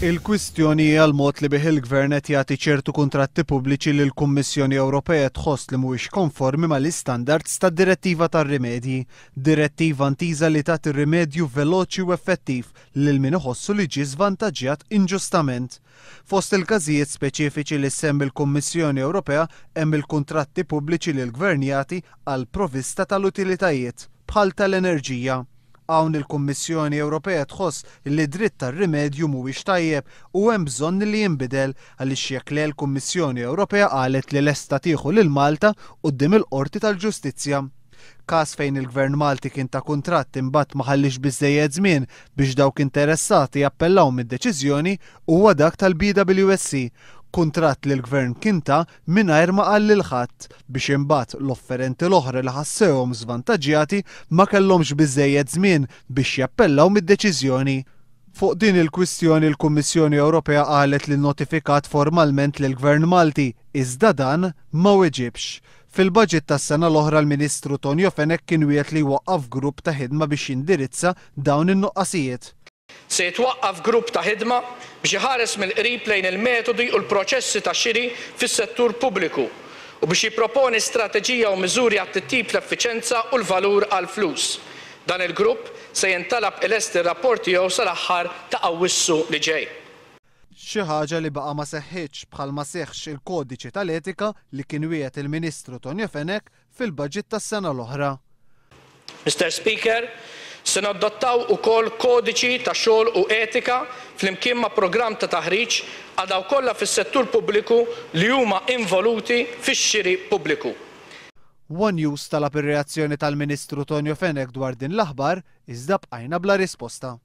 Il-kwistjoni hija l-mod li bih il-Gvern qed jagħti ċertu kuntratti pubbliċi li l-Kummissjoni Ewropea tħoss li mhuwiex konformi mal-istandards tad-Direttiva tar-Rimedji. Direttiva intiża li tagħti rimedju veloċi u effettiv lil min iħossu li ġie żvantaġġjat inġustament. Fost il-każijiet speċifiċi li ssemmi l-Kummissjoni Ewropea hemm il-kuntratti pubbliċi li l-Gvern jagħti għall-provista tal-utilitajiet, bħal tal-enerġija. Hawn il-Kummissjoni Ewropea tħoss li d-dritt tar-rimedju mhuwiex tajjeb u hemm bżonn li jinbidel għaliex jekk le l-Kummissjoni Ewropea qalet li lesta tieħu lil Malta quddiem il-Qorti tal-Ġustizzja. Każ fejn il-Gvern Malti kien ta kuntratt imbagħad ma ħalliex biżżejjed żmien biex dawk interessati jappellaw mid-deċiżjoni huwa dak tal-BWSC, kuntratt li l-Gvern kien ta mingħajr ma qal lil ħadd, biex imbagħad l-offerenti l-oħra li ħassewhom żvantaġġjati ma kellhomx biżżejjed żmien biex jappellaw mid-deċiżjoni. Fuq din il-kwistjoni l-Kummissjoni Ewropea qalet li nnotifikat formalment lill-Gvern Malti, iżda dan ma weġibx. Fil-budget tas-sena l-oħra l-Ministru Tonio Fenech kien wiegħed li jwaqqaf grupp ta' ħidma biex jindirizza dawn in-nuqqasijiet. Se jitwaqqaf grupp ta' ħidma biex iħares mill-qrib lejn il-metodi u l-proċessi ta' xiri fis-settur pubbliku u biex jipproponi strateġija u miżuri għat-titjib fl-effiċenza u l-valur għall-flus. Dan il-grupp se jintalab ilesti r-rapport tiegħu sal-aħħar ta' Awwissu li ġej. Xi ħaġa li baqa' ma seħħitx bħal ma seħħx il-Kodiċi tal-Etika li kien wiegħed il-Ministru Tonio Fenech fil-budget tas-sena l-oħra. Mister Speaker, se nadottaw ukoll kodiċi ta' xogħol u etika flimkien ma' programm ta' taħriġ għal dawk kollha fis-settur pubbliku li huma involuti fix-xiri pubbliku. One News talab ir-reazzjoni tal-Ministru Tonio Fenech dwar din l-aħbar iżda bqajna bla risposta.